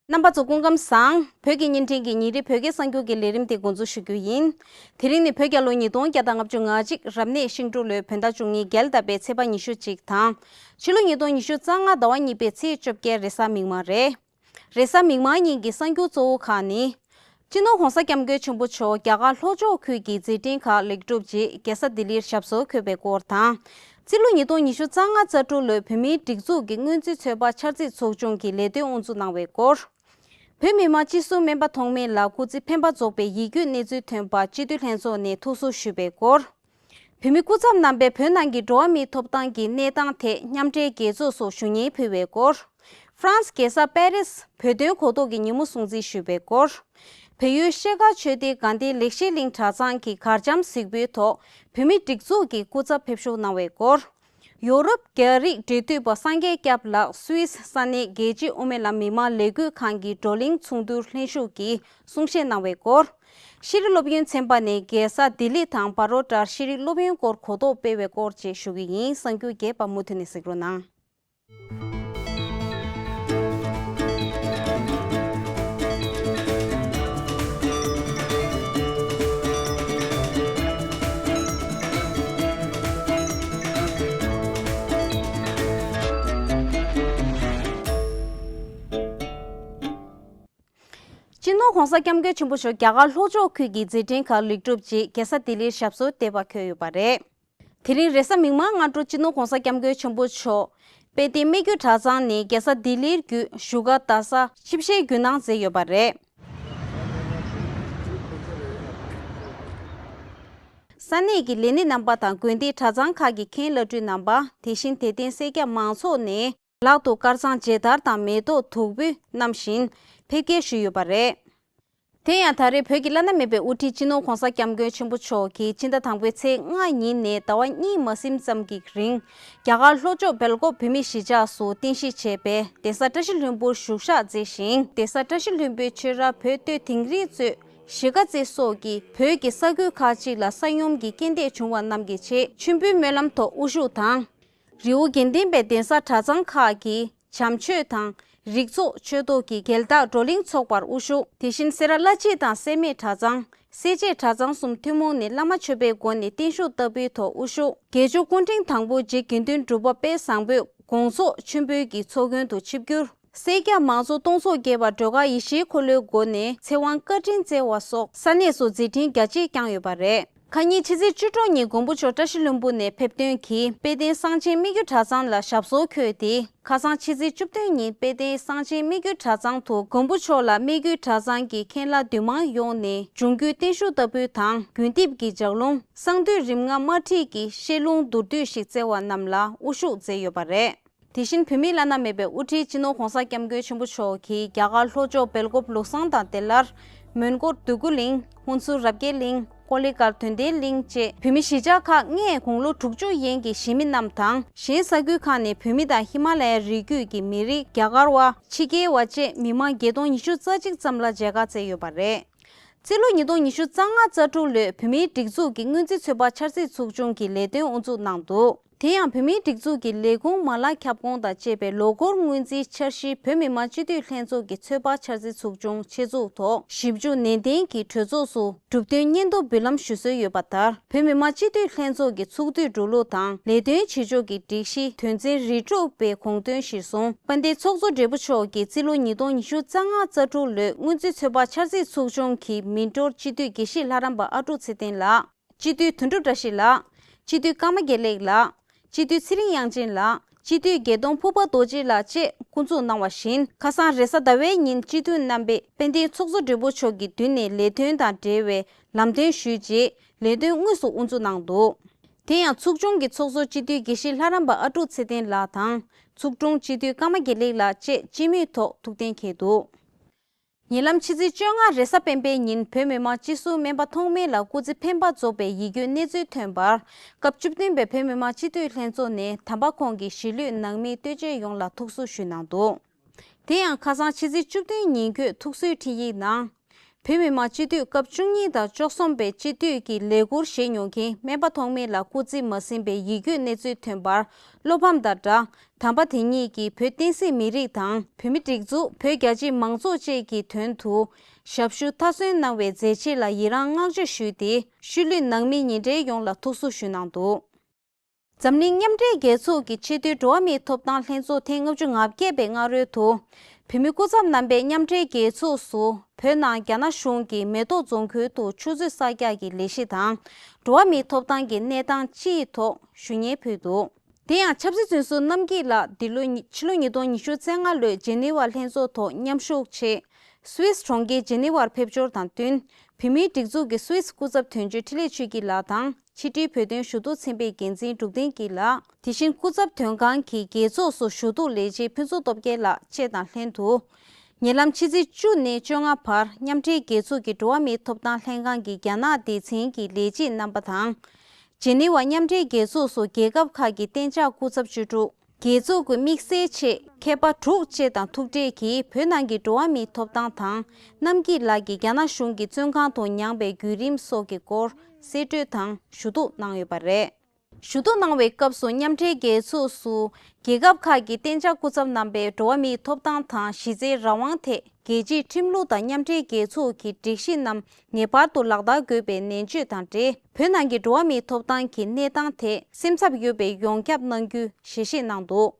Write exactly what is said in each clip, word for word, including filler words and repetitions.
རྣམ་པ་ཚོ་སྐུ་ཁམས་བཟང་། བོད་ཀྱི་བརྙན་འཕྲིན་གྱི་ཉིན་རེའི་བོད་སྐད་གསར་འགྱུར་གྱི་ལས་རིམ་དེ་འགོ་འཛུགས་ཞུ་རྒྱུ་ཡིན། དེ་རིང་ནི་བོད་རྒྱལ་ལོ་ཉིས་སྟོང་བརྒྱ་དང་ལྔ་བཅུ་ང་གཅིག་རབ་གནས་ཤིང་འབྲུག་ལོའི་བོད་ཟླ་བཅུ་གཉིས་རྒྱལ་ཟླ་པའི་ཚེས་པ་ཉི་ཤུ་གཅིག་དང་། ཕྱི་ལོ་ཉིས་སྟོང་ཉི་ཤུ་རྩ་ལྔ་ཟླ་བ་གཉིས་པའི་ཚེས་བཅོ་བརྒྱད་རེས་གཟའ་མིག་དམར་རེད། རེས་གཟའ་མིག་དམར་ཉིན་གྱི་གསར་འགྱུར་གཙོ་བོ་ཁག་ནི། སྤྱི་ནོར་༧གོང་ས་༧སྐྱབས་མགོན་ཆེན་པོ་མཆོག་རྒྱ་གར་ལྷོ་ཕྱོགས་ཁུལ་གྱི་མཛད་འཕྲིན་ཁག་ལེགས་གྲུབ་རྗེས་རྒྱལ་ས་ལྡི་ལིར་ཞབས་སོར་འཁོད་པའི་སྐོར་དང་། རྩིས་ལོ་ཉིས་སྟོང་ཉི་ཤུ་རྩ་ལྔ་རྩ་དྲུག་ལོའི་བོད་མིའི་སྒྲིག་འཛུགས་ཀྱི་སྔོན་རྩིས་ཚོད་དཔག་འཆར་རྩིས་ཚོགས་ཆུང་གི་ལས་དོན་དབུ་འཛུགས་གནང་བའི་སྐོར། བོད་མི་མང་སྤྱི་ཟུར་སྨན་པ་ཐོགས་མེད་ལགས་སྐུ་ཚེ་འཕེན་པ་རྫོགས་པའི་ཡིད་སྐྱོའི་གནས་ཚུལ་ཐོན་པར་སྤྱི་འཐུས་ལྷན་ཚོགས་ནས་ཐུགས་གསོ་ཞུས་པའི་སྐོར། བོད་མི་སྐུ་ཚབ་རྣམ་པས་བོད་ནང་གི་འགྲོ་བ་མིའི་ཐོབ་ཐང་གི་གནས་སྟངས་ཐད་མཉམ་འབྲེལ་རྒྱལ་ཚོགས་སུ་ཞུ་སྙན་ཕུལ་བའི་སྐོར། ཧྥ་རན་སི་རྒྱལ་ས་པེ་རིས་བོད་དོན་གོ་རྟོགས་ཀྱི་ཉིན་མོ་སྲུང་བརྩི་ཞུས་པའི་སྐོར། བལ་ཡུལ་ཤེལ་དཀར་ཆོས་སྡེའི་དགའ་ལྡན་ལེགས་བཤད་གླིང་གྲྭ་ཚང་གི་གར་འཆམ་གཟིགས་འབུལ་ཐོག་བོད་མིའི་སྒྲིག་འཛུགས་ཀྱི་སྐུ་ཚབ་ཕེབས་ཞུགས་གནང་བའི་སྐོར། ཡོ་རོབ་རྒྱ་རིགས་འབྲེལ་མཐུད་པ་སངས་རྒྱས་སྐྱབས་ལགས་སུད་སི་ས་གནས་རྒྱལ་སྤྱིའི་དབུ་མའི་ལམ་མི་མང་ལས་འགུལ་ཁང་གི་བགྲོ་གླེང་ཚོགས་འདུར་ལྷན་ཞུགས་ཀྱིས་གསུང་བཤད་གནང་བའི་སྐོར། ཤེས་རིག་སློབ་ཡོན་ཚན་པ་ནས་རྒྱལ་ས་ལྡི་ལི་དང་བར་རོ་ཊར་ཤེས་རིག་སློབ་ཡོན་སྐོར་གོ་རྟོགས་སྤེལ་བའི་སྐོར་བཅས་ཞུ་གི་ཡིན། གསར་འགྱུར་རྒྱས་པ་མུ་མཐུད་ནས་གཟིགས་རོགས་གནང་། སྤྱི་ནོར་༧གོང་ས་༧སྐྱབས་མགོན་ཆེན་པོ་མཆོག་རྒྱ་གར་ལྷོ་ཕྱོགས་ཁུལ་གྱི་མཛད་འཕྲིན་ཁག་ལེགས་གྲུབ་རྗེས་རྒྱལ་ས་ལྡི་ལིར་ཞབས་སོར་བསྡད་པར་འཁོད་ཡོད་པ་རེད། དེ་རིང་རེས་གཟའ་མིག་དམར་སྔ་དྲོ་སྤྱི་ནོར་༧གོང་ས་༧སྐྱབས་མགོན་ཆེན་པོ་མཆོག་དཔལ་ལྡན་སྨད་རྒྱུད་གྲྭ་ཚང་ནས་རྒྱལ་ས་ལྡི་ལིར་བརྒྱུད་བཞུགས་སྒར་རྡ་སར་ཆིབས་ཞལ་བརྒྱུད་གནང་མཛད་ཡོད་པ་རེད། ས་གནས་ཀྱི་ལས་སྣེ་རྣམ་པ་དང་དགོན་སྡེ་གྲྭ་ཚང་ཁག་གི་མཁན་བླ་སྤྲུལ་རྣམ་པ། དེ་བཞིན་དད་ལྡན་སེར་སྐྱ་མང་ཚོགས་ནས། ལག་ཏུ་དཀར་གཙང་མཇལ་དར་དང་མེ་ཏོག་བདུག་སྤོས་བསྣམས་ཤིང་ཕེབས་སྐྱེལ་ཞུས་ཡོད་པ་རེད། དེ་ཡང་ད་རེས་བོད་ཀྱི་བླ་ན་མེད་པའི་དབུ་ཁྲིད་སྤྱི་ནོར་༧གོང་ས་༧སྐྱབས་མགོན་ཆེན་པོ་མཆོག་གིས་ཕྱི་ཟླ་དང་པོའི་ཚེས་ལྔ་ཉིན་ནས་ཟླ་བ་གཉིས་མ་ཟིན་ཙམ་གྱི་རིང་རྒྱ་གར་ལྷོ་ཕྱོགས་སྦེལ་ཀོབ་བོད་མིའི་གཞིས་ཆགས་སུ་རྟེན་གཞི་བྱས་པའི་གདན་ས་བཀྲ་ཤིས་ལྷུན་པོར་བཞུགས་ཞག་མཛད་ཞིང་། གདན་ས་བཀྲ་ཤིས་ལྷུན་པོའི་ཆོས་རར་བོད་སྟོད་དིང་རི་གཙོས་གཞིས་ཀ་རྩེ་སོགས་ཀྱི་བོད་ཀྱི་ས་ཁུལ་ཁག་ཅིག་ལ་ས་ཡོམ་གྱི་རྐྱེན་འདས་བྱུང་བ་རྣམས་ཀྱི་ཆེད་མཆོད་འབུལ་སྨོན་ལམ་ཐོག་དབུ་བཞུགས་དང་། རི་བོ་དགེ་ལྡན་པའི་གདན་ས་གྲྭ་ཚང་ཁག་གི་བྱམས་མཆོད་དང་། རིགས་ཚོགས་ཆོས་ཐོག་གི་རྒྱལ་དར་བགྲོ་གླེང་ཚོགས་པར་དབུ་བཞུགས། དེ་བཞིན་སེ་ར་བླ་སྤྱི་དང་སེར་སྨད་གྲྭ་ཚང་། སེར་བྱེས་གྲྭ་ཚང་གསུམ་ཐུན་མོང་ནས་བླ་མ་མཆོད་པའི་སྒོ་ནས་བརྟན་བཞུགས་བསྟར་འབུལ་ཐོག་དབུ་བཞུགས། དགེ་བཅུ་སྐུ་ཕྲེང་དང་པོ་རྗེ་དགེ་འདུན་གྲུབ་པ་དཔལ་བཟང་པོས་དགོངས་རྫོགས་མཆོད་འབུལ་གྱི་ཚོགས་མགོན་དུ་ཆིབས་བསྒྱུར། སེར་སྐྱ་མང་གཙོ་སྟོང་ཚོགས་བརྒྱད་པ་སྒྲོལ་དཀར་ཡེ་ཤེས་འཁོར་ལོའི་སྒོ་ནས་ཚེ་དབང་བཀའ་དྲིན་སྩལ་བ་སོགས་ས་གནས་སུ་མཛད་འཕྲིན་རྒྱ་ཆེ་བསྐྱངས་ཡོད་པ་རེད། ཁ་ཉིན་ཕྱི་ཚེས་བཅུ་དྲུག་ཉིན་མགོན་པོ་མཆོག་བཀྲ་ཤིས་ལྷུན་པོ་ནས་ཕེབས་ཐོན་གྱིས་དཔལ་ལྡན་གསང་ཆེན་སྨད་རྒྱུད་གྲྭ་ཚང་ལ་ཞབས་སོར་འཁོད་དེ། ཁ་སང་ཕྱི་ཚེས་བཅུ་བདུན་ཉིན་དཔལ་ལྡན་གསང་ཆེན་སྨད་རྒྱུད་གྲྭ་ཚང་དུ་མགོན་པོ་མཆོག་ལ་སྨད་རྒྱུད་གྲྭ་ཚང་གི་མཁན་བླ་འདུས་མང་ཡོངས་ནས་འབྱུང་འགྱུར་བརྟན་བཞུགས་བསྟར་འབུལ་དང་། དགུན་དེབ་ཀྱི་ལྗགས་ལུང་། གསང་འདུས་རིམ་ལྔ་དམར་ཁྲིད་ཀྱི་བཤད་ལུང་མདོར་བསྡུས་ཤིག་བསྩལ་བ་རྣམས་ལ་དབུ་བཞུགས་མཛད་ཡོད་པ་རེད། དེ་བཞིན་བོད་མིའི་བླ་ན་མེད་པའི་དབུ་ཁྲིད་སྤྱི་ནོར་༧གོང་ས་༧སྐྱབས་མགོན་ཆེན་པོ་མཆོག་གིས་རྒྱ་གར་ལྷོ་ཕྱོགས་སྦེལ་ཀོབ་ལུགས་བཟང་དང་བདེ་སླར། མོན་གྷོ་འདོད་རྒུ་གླིང་། ཧུན་སུར་རབ་རྒྱས་གླིང་། ཀོ་ལི་གྷལ་དོན་ལྡན་གླིང་བཅས་བོད་མི་གཞིས་ཆགས་ཁག་ལྔའི་དགུང་ལོ་དྲུག་ཅུ་ཡན་གྱི་གཞིས་མི་རྣམས་དང་། གཞན་ས་ཁུལ་ཁག་ནས་བོད་མི་དང་ཧི་མ་ལ་ཡའི་རི་རྒྱུད་ཀྱི་མི་རིགས། རྒྱ་གར་བ། ཕྱི་རྒྱལ་བ་བཅས་མི་མང་བརྒྱད་སྟོང་ཉི་ཤུ་རྩ་གཅིག་ཙམ་ལ་མཇལ་ཁ་བསྩལ་ཡོད་པ་རེད། རྩིས་ལོ་ཉིས་སྟོང་ཉི་ཤུ་རྩ་ལྔ་རྩ་དྲུག་ལོའི་བོད་མིའི་སྒྲིག་འཛུགས་ཀྱི་སྔོན་རྩིས་ཚོད་དཔག་འཆར་རྩིས་ཚོགས་ཆུང་གི་ལས་དོན་དབུ་འཛུགས་གནང་འདུག་དེ་ཡང་བོད་མིའི་སྒྲིག་འཛུགས་ཀྱི་ལས་ཁུངས་མ་ལག་ཁྱབ་ཁོངས་དང་བཅས་པའི་ལོ་འཁོར་སྔོན་རྩིས་འཆར་གཞིའི་བོད་མི་མང་སྤྱི་འཐུས་ལྷན་ཚོགས་ཀྱི་ཚོད་དཔག་འཆར་རྩིས་ཚོགས་ཆུང་ཆེད་འཛུགས་ཐོག་ཞིབ་འཇུག་ནན་ཏན་གྱིས་གྲོས་ཚོགས་སུ་གྲུབ་དོན་སྙན་ཐོ་འབུལ་ལམ་ཞུ་སྲོལ་ཡོད་པ་ལྟར། བོད་མི་མང་སྤྱི་འཐུས་ལྷན་ཚོགས་ཀྱི་ཚོགས་དུས་འགྲོ་ལུགས་དང་ལས་དོན་བྱེད་ཕྱོགས་ཀྱི་སྒྲིག་གཞི། དོན་ཚན་རིགས་དྲུག་པའི་དགོངས་དོན་གཞིར་བཟུང་། དཔལ་ལྡན་ཚོགས་གཙོ་སྦྲེལ་པོ་མཆོག་གིས་རྩིས་ལོ་ཉིས་སྟོང་ཉི་ཤུ་རྩ་ལྔ་རྩ་དྲུག་ལོའི་སྔོན་རྩིས་ཚོད་དཔག་འཆར་རྩིས་ཚོགས་ཆུང་གི་མི་འབོར་སྤྱི་འཐུས་དགེ་བཤེས་ལྷ་རམས་པ་ཨ་ཀྲུག་ཚེ་བརྟན་ལགས། སྤྱི་འཐུས་དོན་གྲུབ་བཀྲ་ཤིས་ལགས། སྤྱི་འཐུས་ཀརྨ་དགེ་ལེགས་ལགས། སྤྱི་འཐུས་ཚེ་རིང་དབྱངས་ཅན་ལགས། སྤྱི་འཐུས་བརྒྱད་སྟོང་ཕུར་པ་རྡོ་རྗེ་ལགས་བཅས་སྐུ་འཛུགས་གནང་བ་བཞིན། ཁ་སང་རེས་གཟའ་ཟླ་བའི་ཉིན་སྤྱི་འཐུས་རྣམ་པས་དཔལ་ལྡན་ཚོགས་གཙོ་སྦྲེལ་པོ་མཆོག་གི་མདུན་ནས་ལས་དོན་དང་འབྲེལ་བའི་ལམ་སྟོན་ཞུས་རྗེས་ལས་དོན་དངོས་སུ་དབུ་འཛུགས་གནང་འདུག་དེ་ཡང་ཚོགས་ཆུང་གི་ཚོགས་གཙོ་སྤྱི་འཐུས་དགེ་བཤེས་ལྷ་རམས་པ་ཨ་ཀྲུག་ཚེ་བརྟན་ལགས་དང་། ཚོགས་དྲུང་སྤྱི་འཐུས་ཀརྨ་དགེ་ལེགས་ལགས་བཅས་སྤྱི་མོས་ཐོག་ཐུགས་གཏན་འཁེལ་འདུག་ཉེ་ལམ་ཕྱི་ཚེས་བཅོ་ལྔ་རེས་གཟའ་སྤེན་པའི་ཉིན་བོད་མི་མང་སྤྱི་ཟུར་སྨན་པ་ཐོགས་མེད་ལགས་སྐུ་ཚེ་འཕེན་པ་རྫོགས་པའི་ཡིད་སྐྱོའི་གནས་ཚུལ་ཐོན་པར། སྐབས་བཅུ་བདུན་པའི་བོད་མི་མང་སྤྱི་འཐུས་ལྷན་ཚོགས་ནས་དམ་པ་ཁོང་གི་གཞིས་ལུས་ནང་མིའི་ལྟོས་བཅས་ཡོངས་ལ་ཐུགས་གསོ་ཞུས་གནང་འདུག་དེ་ཡང་ཁ་སང་ཕྱི་ཚེས་བཅུ་བདུན་ཉིན་འཁོད་ཐུགས་གསོའི་འཕྲིན་ཡིག་ནང་། བོད་མི་མང་སྤྱི་འཐུས་སྐབས་བཅུ་གཉིས་དང་བཅུ་གསུམ་པའི་སྤྱི་འཐུས་ཀྱི་ལས་འཁུར་བཞེས་མྱོང་མཁན་སྨན་པ་ཐོགས་མེད་ལགས་སྐུ་ཚེ་མ་ཟིན་པའི་ཡིད་སྐྱོའི་གནས་ཚུལ་ཐོན་པར་བློ་ཕམ་དང་སྦྲགས། དམ་པ་དེ་ཉིད་ཀྱིས་བོད་བསྟན་སྲིད་མི་རིགས་དང་། བོད་མིའི་སྒྲིག་འཛུགས། བོད་རྒྱ་ཆེའི་མང་ཚོགས་བཅས་ཀྱི་དོན་དུ་ཞབས་ཞུ་མཐའ་སོན་གནང་བའི་མཛད་རྗེས་ལ་ཡི་རངས་བསྔགས་བརྗོད་ཞུས་ཏེ། ཤུལ་ལུས་ནང་མི་ཉེ་འབྲེལ་ཡོངས་ལ་ཐུགས་གསོ་ཞུས་གནང་འདུག། འཛམ་གླིང་མཉམ་འབྲེལ་རྒྱལ་ཚོགས་ཀྱི་ཆེས་མཐོའི་འགྲོ་བ་མིའི་ཐོབ་ཐང་ལྷན་ཚོགས་ཐེངས་ལྔ་བཅུ་ང་བརྒྱད་པའི་སྔ་རོལ་དུ། བོད་མི་སྐུ་ཚབ་རྣམ་པས་མཉམ་འབྲེལ་རྒྱལ་ཚོགས་སུ་བོད་ནང་རྒྱ་ནག་གཞུང་གིས་མེ་ཏོག་རྫོང་ཁུལ་དུ་ཆུ་མཛོད་གསར་རྒྱག་གི་ལས་གཞི་དང་། འགྲོ་བ་མིའི་ཐོབ་ཐང་གི་གནས་སྟངས་སྤྱིའི་ཐོག་ཞུ་སྙན་ཕུལ་འདུག། དེ་ཡང་ཆབ་སྲིད་བཙོན་ཟུར་རྣམ་སྐྱིད་ལགས་འདི་ལོ་ཉི་ཕྱི་ལོ་ཉིས་སྟོང་ཉི་ཤུ་རྩ་ལྔ་ལོའི་ཇི་ནི་ཝ་ལྷན་ཚོགས་ཐོག་མཉམ་ཞུགས་ཆེད། སུད་སི་གྲོང་ཁྱེར་ཇི་ནི་ཝར་ཕེབས་འབྱོར་དང་བསྟུན། བོད་མིའི་སྒྲིག་འཛུགས་ཀྱི་སུད་སི་སྐུ་ཚབ་དོན་གཅོད་འཕྲིན་ལས་ཆོས་སྐྱིད་ལགས་དང་ཕྱི་དྲིལ་བོད་དོན་ཞུ་གཏུག་ཚན་པའི་འགན་འཛིན་འབྲུག་བསྟན་སྐྱིད་ལགས། དེ་བཞིན་སྐུ་ཚབ་དོན་ཁང་གི་རྒྱལ་ཚོགས་སུ་ཞུ་གཏུག་ལས་བྱེད་ཕུན་ཚོགས་སྟོབས་རྒྱལ་ལགས་བཅས་དང་ལྷན་དུ། ཉེ་ལམ་ཕྱི་ཚེས་བཅུ་ནས་བཅོ་ལྔ་བར་མཉམ་འབྲེལ་རྒྱལ་ཚོགས་ཀྱི་འགྲོ་བ་མིའི་ཐོབ་ཐང་ལྷན་ཁང་གི་རྒྱ་ནག་སྡེ་ཚན་གྱི་ལས་བྱེད་རྣམ་པ་དང་། ཇི་ནི་ཝ་མཉམ་འབྲེལ་རྒྱལ་ཚོགས་སུ་རྒྱལ་ཁབ་ཁག་གི་གཏན་འཇགས་སྐུ་ཚབ་བཅུ་དྲུག། རྒྱལ་ཚོགས་ཀྱི་དམིགས་བསལ་ཆེད་མཁས་པ་དྲུག་བཅས་དང་ཐུག་འཕྲད་ཀྱིས་བོད་ནང་གི་འགྲོ་བ་མིའི་ཐོབ་ཐང་དང་། རྣམ་སྐྱིད་ལགས་ཀྱིས་རྒྱ་ནག་གཞུང་གི་བཙོན་ཁང་དུ་མྱངས་པའི་བརྒྱུད་རིམ་སོགས་ཀྱི་སྐོར་གསེད་བཀྲོལ་དང་ཞུ་གཏུག་གནང་ཡོད་པ་རེད། ཞུ་གཏུག་གནང་བའི་སྐབས་སུ་མཉམ་འབྲེལ་རྒྱལ་ཚོགས་སུ་རྒྱལ་ཁབ་ཁག་གི་གཏན་འཇགས་སྐུ་ཚབ་རྣམ་པས་འགྲོ་བ་མིའི་ཐོབ་ཐང་དང་གཞི་རྩའི་རང་དབང་ཐད། རྒྱལ་སྤྱིའི་ཁྲིམས་ལུགས་དང་མཉམ་འབྲེལ་རྒྱལ་ཚོགས་ཀྱི་སྒྲིག་གཞི་རྣམས་ངེས་པར་དུ་ལག་བསྟར་དགོས་པའི་ནན་བརྗོད་དང་འབྲེལ། བོད་ནང་གི་འགྲོ་བ་མིའི་ཐོབ་ཐང་གི་གནས་སྟངས་ཐད་སེམས་འཚབ་ཡོད་པའི་ཡོངས་ཁྱབ་གནང་རྒྱུའི་ཞལ་བཞེས་གནང་འདུག།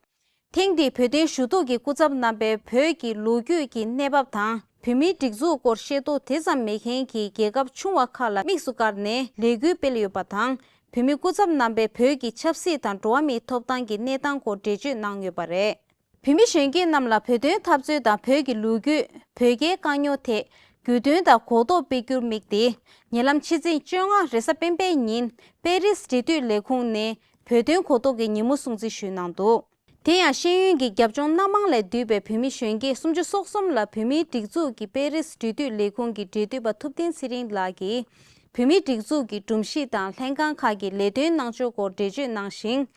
ཐེངས་འདིའི་བོད་དོན་ཞུ་གཏུག་གི་སྐུ་ཚབ་རྣམ་པས་བོད་ཀྱི་ལོ་རྒྱུས་ཀྱི་གནས་བབ་དང་། བོད་མིའི་སྒྲིག་འཛུགས་སྐོར་ཤེས་རྟོགས་དེ་ཙམ་མེད་མཁན་གྱི་རྒྱལ་ཁབ་ཆུང་བ་ཁག་ལ་དམིགས་སུ་བཀར་ནས་ལས་འགུལ་སྤེལ་ཡོད་པ་དང་། བོད་མི་སྐུ་ཚབ་རྣམ་པས་བོད་ཀྱི་ཆབ་སྲིད་དང་འགྲོ་བ་མིའི་ཐོབ་ཐང་གི་གནས་སྟངས་སྐོར་འགྲེལ་བརྗོད་གནང་ཡོད་པ་རེད། བོད་མི་གཞོན་སྐྱེས་རྣམས་ལ་བོད་དོན་འཐབ་རྩོད་དང་བོད་ཀྱི་ལོ་རྒྱུས། བོད་རྒྱའི་དཀའ་རྙོག་ཐད་རྒྱུས་སྟོན་དང་གོ་རྟོགས་སྤེལ་རྒྱུར་དམིགས་ཏེ། ཉེ་ལམ་ཕྱི་ཚེས་བཅོ་ལྔ་རེས་གཟའ་སྤེན་པའི་ཉིན་པེ་རིས་འབྲེལ་མཐུད་ལས་ཁུངས་ནས་བོད་དོན་གོ་རྟོགས་ཀྱི་ཉིན་མོ་སྲུང་བརྩི་ཞུས་གནང་འདུག། དེ་ཡང་ཤེས་ཡོན་གྱི་རྒྱབ་ལྗོངས་སྣ་མང་ལས་བསྡུས་པའི་བོད་མི་གཞོན་སྐྱེས་སུམ་ཅུ་སོ་གསུམ་ལ་བོད་མིའི་སྒྲིག་འཛུགས་ཀྱི་པེ་རིས་འབྲེལ་མཐུད་ལས་ཁུངས་ཀྱི་འབྲེལ་མཐུད་པ་ཐུབ་བསྟན་ཚེ་རིང་ལགས་ཀྱིས། བོད་མིའི་སྒྲིག་འཛུགས་ཀྱི་སྒྲོམ་གཞི་དང་ལྷན་ཁང་ཁག་གི་ལས་དོན་གནང་ཕྱོགས་སྐོར་འགྲེལ་བརྗོད་གནང་ཞིང་།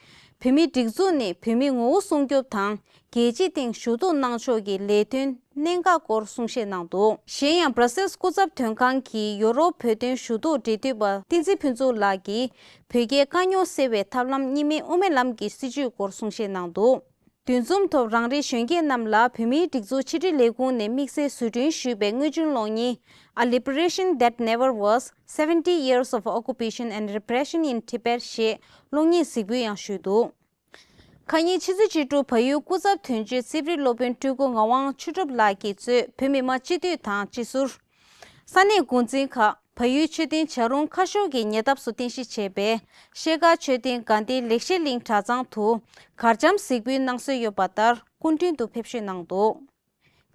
བོད་མིའི་སྒྲིག་འཛུགས་ནས་བོད་མིའི་ངོ་བོ་སྲུང་སྐྱོབ་དང་། རྒྱལ་སྤྱིའི་སྟེང་ཞུ་གཏུག་གནང་ཕྱོགས་ཀྱི་ལས་དོན་གནད་འགག་སྐོར་གསུང་བཤད་གནང་འདུག། གཞན་ཡང་Brussels་སྐུ་ཚབ་དོན་ཁང་གི་ཡོ་རོབ་བོད་དོན་ཞུ་གཏུག་འབྲེལ་མཐུད་པ་བསྟན་འཛིན་ཕུན་ཚོགས་ལགས་ཀྱིས་བོད་རྒྱའི་དཀའ་རྙོག་སེལ་བའི་ཐབས་ལམ་གཉིས་སྨན་དབུ་མའི་ལམ་གྱི་སྲིད་བྱུས་སྐོར་གསུང་བཤད་གནང་འདུག། འདུ་འཛོམས་ཐོག་རང་རེའི་གཞོན་སྐྱེས་རྣམས་ལ་བོད་མིའི་སྒྲིག་འཛུགས་ཕྱི་དྲིལ་ལས་ཁུངས་ནས་དམིགས་བསལ་བཟོ་སྐྲུན་ཞུས་པའི་དངོས་བྱུང་གློག་བརྙན་A Liberation That Never Was, Seventy Years of Occupation and Repression in Tibet ཞེས་གློག་བརྙན་གཟིགས་འབུལ་ཡང་ཞུས་འདུག། ཁ་ཉིན་ཕྱི་ཚེས་བཅུ་དྲུག་བལ་ཡུལ་སྐུ་ཚབ་དོན་གཅོད་རྩིབ་རི་སློབ་དཔོན་སྤྲུལ་སྐུ་ངག་དབང་ཆོས་གྲུབ་ལགས་ཀྱིས་གཙོས་བོད་མི་མང་སྤྱི་འཐུས་དང་སྤྱི་ཟུར། ས་གནས་འགོ་འཛིན་ཁག་བལ་ཡུལ་མཆོད་རྟེན་བྱ་རུང་ཁ་ཤོར་གྱི་ཉེ་འདབས་སུ་རྟེན་གཞི་བྱས་པའི་ཤེལ་དཀར་མཆོད་རྟེན་དགའ་ལྡན་ལེགས་བཤད་གླིང་གྲྭ་ཚང་དུ་གར་འཆམ་གཟིགས་འབུལ་གནང་སྲོལ་ཡོད་པ་ལྟར་སྐུ་མགྲོན་དུ་ཕེབས་བསུ་གནང་འདུག།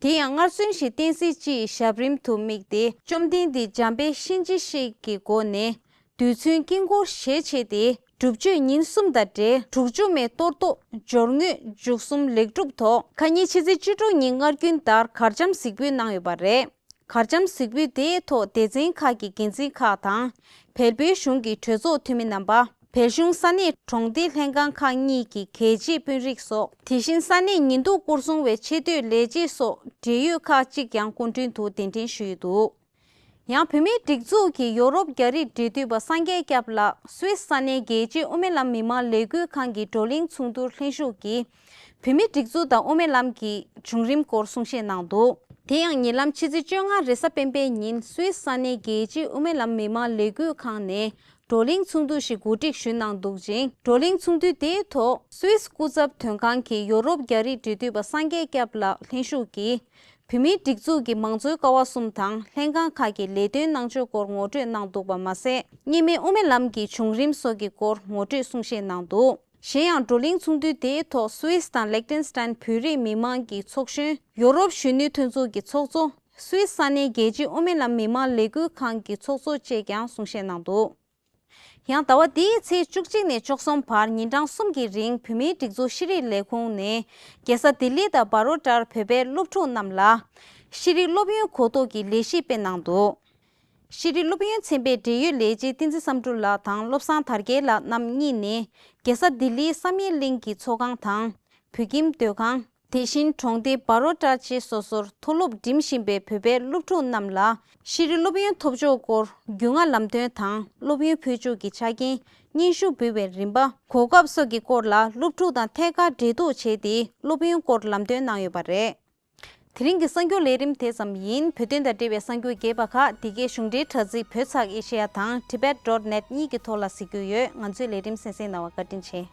དེ་ཡང་སྔར་སྲོལ་བཞིན་བསྟན་སྲིད་སྤྱི་ཡི་ཞབས་རིམ་དུ་དམིགས་ཏེ། བཅོམ་ལྡན་འདས་འཇམ་དཔལ་གཤིན་རྗེ་གཤེད་ཀྱི་སྒོ་ནས་རྡུལ་ཚོན་དཀྱིལ་འཁོར་ཞལ་ཕྱེ་སྟེ། སྒྲུབ་མཆོད་ཉིན་གསུམ་དང་འབྲེལ་དྲུག་ཅུ་མའི་གཏོར་བཟློག་སྦྱོར་དངོས་མཇུག་གསུམ་ལེགས་གྲུབ་ཐོག་ཁ་ཉིན་ཕྱི་ཚེས་བཅུ་དྲུག་ཉིན་སྔར་རྒྱུན་ལྟར་གར་འཆམ་གཟིགས་འབུལ་གནང་ཡོད་པ་རེད། གར་འཆམ་གཟིགས་འབུལ་དེའི་ཐོག་སྡེ་ཚན་ཁག་གི་འགན་འཛིན་ཁག་དང་། བལ་པོའི་གཞུང་གི་གྲོས་ཚོགས་འཐུས་མི་རྣམ་པ། བལ་གཞུང་ས་གནས་གྲོང་སྡེ་ལྷན་ཁང་ཁག་གཉིས་ཀྱི་གལ་ཆེའི་དཔོན་རིགས་སོགས། དེ་བཞིན་ས་གནས་ཉིན་འདུག་སྐོར་སྲུང་བའི་ཆེས་མཐོའི་ལས་བྱེད་སོགས་འབྲེལ་ཡོད་ཁག་ཅིག་ཀྱང་སྐུ་མགྲོན་དུ་གདན་འདྲེན་ཞུས་འདུག། ཡང་བོད་མིའི་སྒྲིག་འཛུགས་ཀྱི་ཡོ་རོབ་རྒྱ་རིགས་འབྲེལ་མཐུད་པ་སངས་རྒྱས་སྐྱབས་ལགས་སུད་སི་ས་གནས་རྒྱལ་སྤྱིའི་དབུ་མའི་ལམ་མི་མང་ལས་འགུལ་ཁང་གི་བགྲོ་གླེང་ཚོགས་འདུར་ལྷན་ཞུགས་ཀྱིས། བོད་མིའི་སྒྲིག་འཛུགས་དང་དབུ་མའི་ལམ་གྱི་བྱུང་རིམ་སྐོར་གསུང་བཤད་གནང་འདུག། དེ་ཡང་ཉེ་ལམ་ཕྱི་ཚེས་བཅོ་ལྔ་རེས་གཟའ་སྤེན་པའི་ཉིན་སུད་སི་ས་གནས་རྒྱལ་སྤྱིའི་དབུ་མའི་ལམ་མི་མང་ལས་འགུལ་ཁང་ནས་བགྲོ་གླེང་ཚོགས་འདུ་ཞིག་གོ་སྒྲིག་ཞུས་གནང་འདུག་ཅིང་། བགྲོ་གླེང་ཚོགས་འདུ་དེའི་ཐོག་སུད་སི་སྐུ་ཚབ་དོན་ཁང་གི་ཡོ་རོབ་རྒྱ་རིགས་འབྲེལ་མཐུད་པ་སངས་རྒྱས་སྐྱབས་ལགས་ལྷན་ཞུགས་ཀྱིས། བོད་མིའི་སྒྲིག་འཛུགས་ཀྱི་མང་གཙོའི་ཀ་བ་གསུམ་དང་ལྷན་ཁང་ཁག་གི་ལས་དོན་གནང་ཕྱོགས་སྐོར་ངོ་སྤྲོད་གནང་འདུག་པ་མ་ཟད། གཉིས་སྨན་དབུ་མའི་ལམ་གྱི་བྱུང་རིམ་སོགས་ཀྱི་སྐོར་ངོ་སྤྲོད་གསུང་བཤད་གནང་འདུག། གཞན་ཡང་བགྲོ་གླེང་ཚོགས་འདུ་དེའི་ཐོག་སུད་སི་དང་ལེག་ཏེན་སི་ཏན་བོད་རིགས་མི་མང་གི་ཚོགས་གཞོན། ཡོ་རོབ་གཞོན་ནུའི་མཐུན་ཚོགས་ཀྱི་ཚོགས་གཙོ། སུད་སི་ས་གནས་རྒྱལ་སྤྱིའི་དབུ་མའི་ལམ་མི་མང་ལས་འགུལ་ཁང་གི་ཚོགས་གཙོ་བཅས་ཀྱང་གསུང་བཤད་གནང་འདུག། ཡང་ཟླ་བ་འདིའི་ཚེས་བཅུ་གཅིག་ནས་བཅུ་གསུམ་བར་ཉིན་གྲངས་གསུམ་གྱི་རིང་བོད་མིའི་སྒྲིག་འཛུགས་ཤེས་རིག་ལས་ཁུངས་ནས་རྒྱལ་ས་ལྡི་ལི་དང་བྷ་རོ་ཌར་བོད་པའི་སློབ་ཕྲུག་རྣམས་ལ་ཤེས་རིག་སློབ་ཡོན་གོ་རྟོགས་ཀྱི་ལས་གཞི་སྤེལ་གནང་འདུག། ཤེས་རིག་སློབ་ཡོན་ཚན་པའི་འབྲེལ་ཡོད་ལས་བྱེད་བསྟན་འཛིན་བསམ་གྲུབ་ལགས་དང་བློ་བཟང་དར་རྒྱས་ལགས་རྣམ་གཉིས་ནས་རྒྱལ་ས་ལྡི་ལིའི་བསམ་ཡས་གླིང་གི་ཚོགས་ཁང་དང་། བོད་ཁྱིམ་སྡོད་ཁང་། དེ་བཞིན་གྲོང་སྡེ་བྷ་རོ་ཊ་བཅས་སོ་སོར་མཐོ་སློབ་འགྲིམ་བཞིན་པའི་བོད་པའི་སློབ་ཕྲུག་རྣམས་ལ་ཤེས་རིག་སློབ་ཡོན་ཐོབ་ཕྱོགས་སྐོར་རྒྱུས་མངའ་ལམ་སྟོན་དང་སློབ་ཡོན་ཕུལ་ཕྱོགས་ཀྱི་ཆ་རྐྱེན་སྙན་ཞུ་འབུལ་བའི་རིམ་པ། གོ་སྐབས་སོགས་ཀྱི་སྐོར་ལ་སློབ་ཕྲུག་དང་ཐད་ཀར་འབྲེལ་གཏུག་བྱས་ཏེ་སློབ་ཡོན་སྐོར་ལམ་སྟོན་གནང་ཡོད་པ་རེད། དེ་རིང་གི་གསར་འགྱུར་ལས་རིམ་དེ་ཙམ་ཡིན། བོད་དོན་དང་འབྲེལ་བའི་གསར་འགྱུར་རྒྱས་པ་ཁག་འདི་གའི་གཞུང་འབྲེལ་དྲ་ཚིགས་བོད་ཚགས་ཨེ་ཤེ་ཡ་དང་tibet dot net གཉིས་ཀྱི་ཐོག་ལ་གཟིགས་རྒྱུ་ཡོད། ང་ཚོའི་ལས་རིམ་གསན་གཟིགས་གནང་བར་བཀའ་དྲིན་ཆེ།